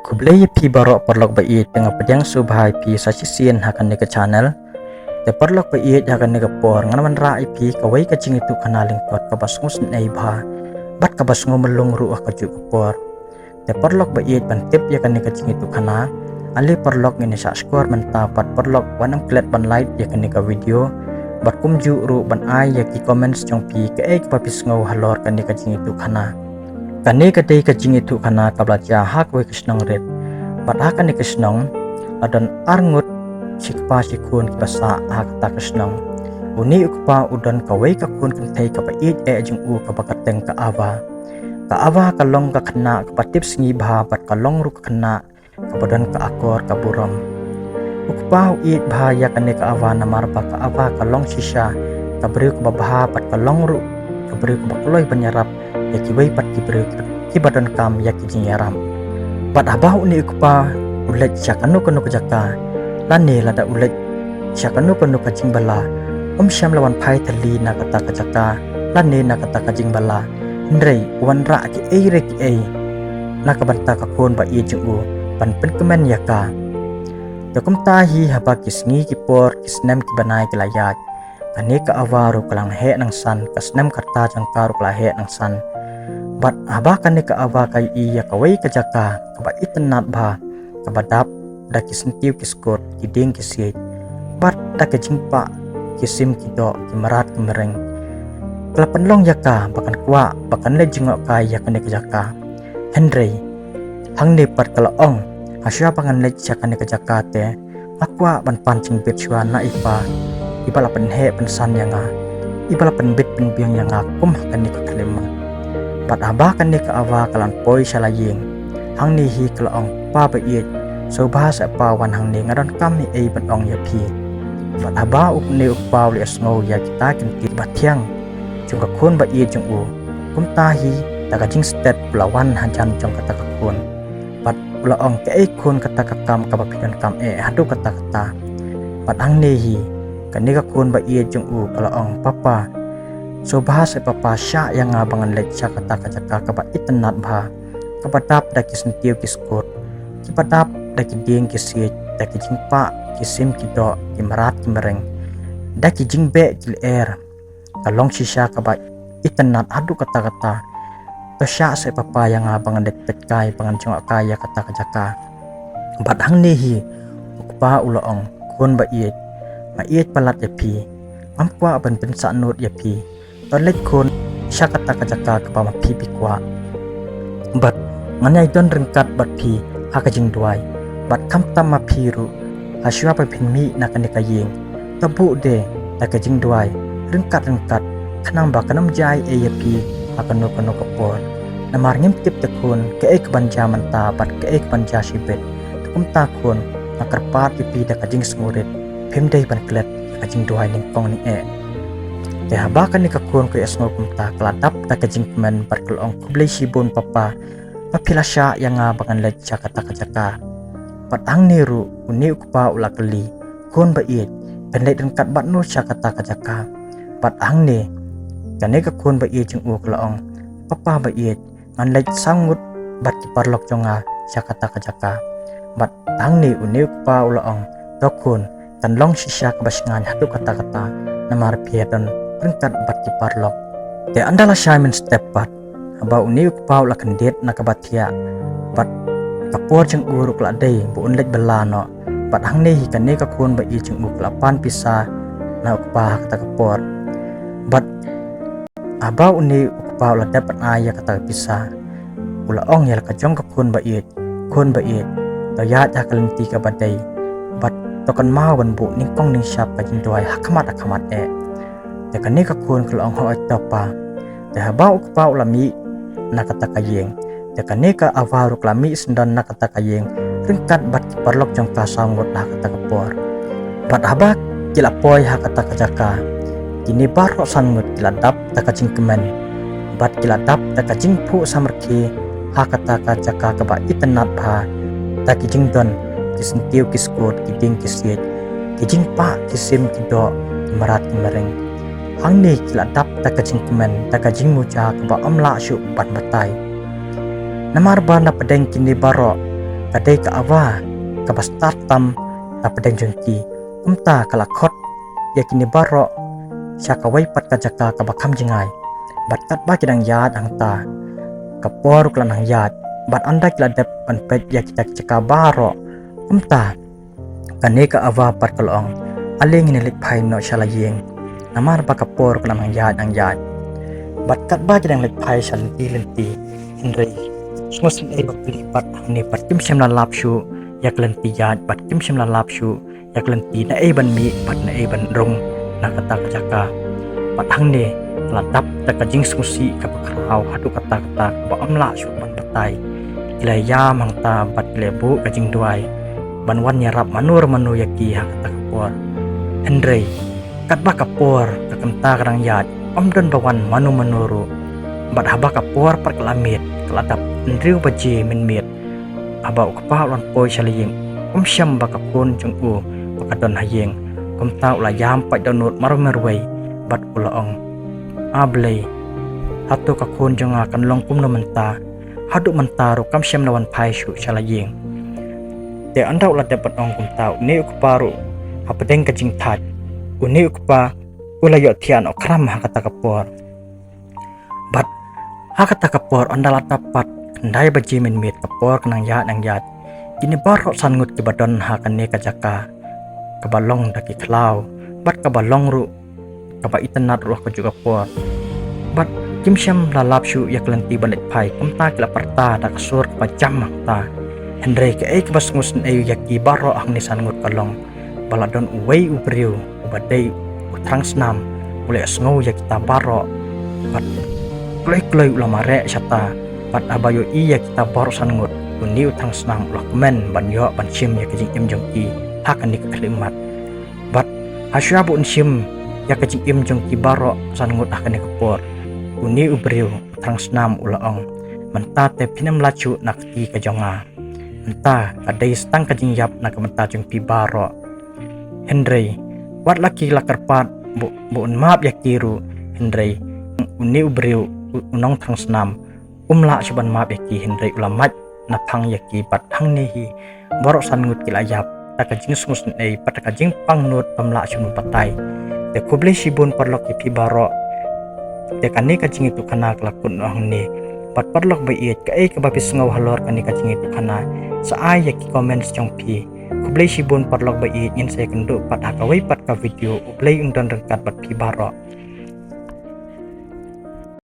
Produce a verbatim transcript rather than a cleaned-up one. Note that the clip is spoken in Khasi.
Khublei ïa phi baroh paralok ba ïeit, te nga pdiang sngewbha ïa phi sa shisien ha kane ka channel. Te paralok ba ïeit, ha kane ka por ngan wanrah ïa phi kawei ka jingïathuhkhana lyngkot kaba sngewsynei bha bad kaba sngewmlung ruh ha kajuh ka por. Te paralok ba ïeit, ban tip ïa kane ka jingïathuhkhana, ale paralok ngin ïa shah shkor mynta, bad paralok wat nym klet ban like ïa kane ka video bad kumjuh ruh ban ai ïa ki comments jong phi kaei kaba phi sngew halor kane ka jingïathuhkhana. Kane ka dei ka jingïathuhkhana kaba la jia ha kawei ka shnong rit. Bad ha kane ka shnong la don ar ngut shi kpa shi khun kiba sah ha kata ka shnong. Une u kpa u don kawei ka khun kynthei kaba ïeit eh jong u kaba kyrteng ka Ava. Ka Ava ka long ka khynnah kaba tipsngi bha bad ka long ruh ka khynnah kaba don ka akor ka burom. U kpa u ïeit bha ïa kane ka Ava namar ba ka Ava ka long shisha ka briew kaba bha bad ka long ruh ka briew kaba kloi ban ïarap ïa kiwei pat ki briew kiba donkam ïa ki jingïarap. Bad haba une u kpa u leit sha kano kano ka jaka lane lada u leit sha kano kano ka jingbylla, um shym la wan phai thylli na kata ka jaka lane na kata ka jingbylla. Hynrei u wanrah kiei re kiei na ka bynta ka khun ba ïeit jong u ban pynkmen ïa ka. Te kumta hi haba ki sngi ki por ki snem ki bnai ki la ïaid, kane ka Ava ruh ka la nang heh nang san, ka snem ka rta jong ka ruh ka la heh nang san. Bad haba kane ka Ava ka ïohi ïa kawei ka jaka kaba itynnad bha, kaba dap da ki syntiew ki skut, ki dieng ki siej, bad da ki jingpah ki sim ki doh, ki mrad ki mreng, ka la pynlong ïa ka ba kan kwah ba kan leit jngoh kai ïa kane ka jaka. Hynrei hangne pat ka la ong, ha shuwa ba ngan leit sha kane ka jaka te nga kwah ban pan jingbit shuwa na i pa iba la pynheh pynsan ïa nga, iba la pynbit pynbiang ïa nga kum ha kane ka khyllipmat. Bad haba kane ka Ava ka la poi sha la ïing, hangne hi ka la ong, Pa ba ïeit, sngewbha seh pa wan hangne, nga donkam ei ei ban ong ïa phi. Bad haba une u kpa u la ïohsngew ïa kita ki kyntien ba thiang jong ka khun ba ïeit jong u, kumta hi da ka jingstep u la wan hajan jong kata ka khun. Bad u la ong, Kaei khun kata ka kam kaba phi donkam eh haduh katta katta? Bad hangne hi kane ka khun ba ïeit jong u ka la ong, Papa, sngewbha seh papa, shah ïa nga ba ngan leit sha kata ka jaka kaba itynnad bha, kaba dap da ki syntiew ki skut, kiba dap da ki dieng ki siej, da ki jingpah ki sim ki doh, ki mrad ki mreng, da ki jingbeh ki lyer, ka long shisha kaba itynnad haduh katta katta. To shah seh papa ïa nga ba ngan leit peit kai, ba ngan jngoh kai ïa kata ka jaka. Bad hangne hi u kpa u la ong, Khun ba ïeit, nga ïeit palat ïa phi, ngam kwah ban pynsahnud ïa phi. To leit khun sha kata ka jaka kaba ma phi phi kwah. Bad ngan ïai don ryngkat bad phi ha ka jingduwai. Bad khamtam ma phi ruh, ha shuwa ba phin mih na kane ka ïing, to buh de da ka jingduwai ryngkat ryngkat, khnang ba kan ym jia ei ei ïa phi ha kano kano ka por. Namar ngim tip te khun kaei kaban jia mynta bad kaei kaban jia shibit. Te kumta khun, nga kyrpad ïa phi da ka jingsngewrit, phim dei ban klet ïa ka jingduwai nyngkong nyngeh. Te haba kane ka khun ka ïohsngew kumta, ka la dap da ka jingkmen bad ka la ong, Khublei shibun papa, ba phi la shah ïa nga ba ngan leit sha kata ka jaka. Bad hangne ruh une u kpa u la kylli, Khun ba ïeit, phin leit ryngkat bad no sha kata ka jaka? Bad hangne kane ka khun ba ïeit jong u ka la ong, Papa ba ïeit, ngan leit saw ngut bad ki paralok jong nga sha kata ka jaka. Bad hangne une u kpa u la ong, To khun, kan long shisha kaba shngaiñ haduh katta katta, namar phi ïadon ryngkat bad ki paralok. Te ynda la shai mynstep pat, haba une u kpa u la kyndit na kaba thiah bad ka por jong u ruh ka la dei ba un leit bylla noh, bad hangne hi kane ka khun ba ïeit jong u ka la pan pisa na u kpa ha kata ka por. Bad haba une u kpa u la dep ban ai ïa kata ka pisa, u la ong ïa la ka jong ka khun ba ïeit, Khun ba ïeit, to ïaid ha ka lynti kaba dei, bad to kynmaw ban buh nyngkong nyngshap ka jingduwai ha khmat ha khmat eh. Te kane ka khun ka la ong, Hooid to pa. Te haba u kpa u la mih na kata ka ïing, te kane ka Ava ruh ka la mih syndon na kata ka ïing ryngkat bad ki paralok jong ka saw ngut ha kata ka por. Bad haba ki la poi ha kata ka jaka, kine baroh san ngut ki la dap da ka jingkmen, bad ki la dap da ka jingphuh samrkhie ha kata ka jaka kaba itynnad bha, da ki jingdon ki syntiew ki skut, ki dieng ki siej, ki jingpah ki sim ki doh, ki mrad ki mreng. Hangne ki la dap da ka jingkmen, da ka jingmuja kaba ym lah shuh ban batai. Namar ba na pdeng kine baroh ka dei ka Ava kaba stad tam na pdeng jong ki. Kumta ka la khot ïa kine baroh sha kawei pat ka jaka kaba kham jngai. Bad katba ki dang ïaid hangta, ka por ka la nang ïaid, bad ynda ki la dep ban peit ïa kita ki jaka baroh, kumta kane ka Ava pat ka la ong, ale ngin leit phai noh sha la ïing, namar ba ka por ka la nang ïaid nang ïaid. Bad katba ki dang leit phai sha lynti lynti, hynrei sngewsynei ba pli pat hangne pat kim shym la lap shuh ïa ka lynti ïaid, bad kim shym la lap shuh ïa ka lynti naei ban mih bad naei ban rung na kata ka jaka. Bad hangne ka la dap da ka jingsngewsih kaba khraw haduh katta katta kaba ym lah shuh ban batai. Ki la ïam hangta bad ki la buh ka jingduwai ban wan ïarap mano re mano ïa ki ha kata ka por. Hynrei katba ka por ka kynta ka dang ïaid, ym don ba wan mano mano ruh. Bad haba ka por pat ka la miet, ka la dap hynriew baje mynmiet, haba u kpa u la wan poi sha la ïing, um shem ba ka khun jong u ba ka don ha ïing. Kumta u la ïam pat dohnud marwei marwei bad u la ong, A Blei, hato ka khun jong nga kan long kumno mynta? Haduh mynta ruh kam shym la wan phai shuh sha la ïing. Te ynda u la dep ban ong kumta, une u kpa ruh hapdeng ka jingthait, une u kpa u la ïohthiah noh khram ha kata ka por. Bad ha kata ka por ynda la dap pat khyndai baje mynmiet, ka por ka nang ïaid nang ïaid, kine baroh san ngut kiba don ha kane ka jaka kaba long da ki khlaw bad kaba long ruh kaba itynnad ruh ha kajuh ka por. Bad kim shym la lap shuh ïa ka lynti ban leit phai, kumta ki la pyrta da ka sur kaba jam hangta. Hynrei kaei kaba sngewsynei ïa ki baroh hangne san ngut ka long ba la don uwei u briew uba dei u thrang snam u la ïohsngew ïa kita baroh. Bad kloi kloi u la mareh shata, bad haba ïohi ïa kita baroh san ngut, une u thrang snam u la kmen ban ïoh ban shim ïa ka jingim jong ki ha kane ka khyllipmat. Bad ha shuwa ba un shim ïa ka jingim jong ki baroh san ngut ha kane ka por, une u briew u thrang snam u la ong, mynta te phin ym lait shuh na ka kti ka jong nga. Mynta ka dei tang ka jingïap na ka bynta jong phi baroh. Hynrei wat la ki la kyrpad ba, ba un map ïa ki ruh, hynrei une u briew u, u nongthrang snam um lah shuh ban map ïa ki, hynrei u la mait naphang ïa ki. Bad hangne hi baroh san ngut ki la ïap da ka jingsngewsynei bad da ka jingpang nud bym lah shuh ban batai. Te khublei shibun paralok ïa phi baroh. Te kane ka jingïathuhkhana ka la kut noh hangne. Bad paralok ba ïeit, kaei kaba phi sngew halor kane ka jingïathuhkhana, sa ai ïa ki comments jong phi. Khublei shibun paralok ba ïeit, ngin sa ïakynduh pat ha kawei pat ka video. U Blei un don ryngkat bad phi baroh.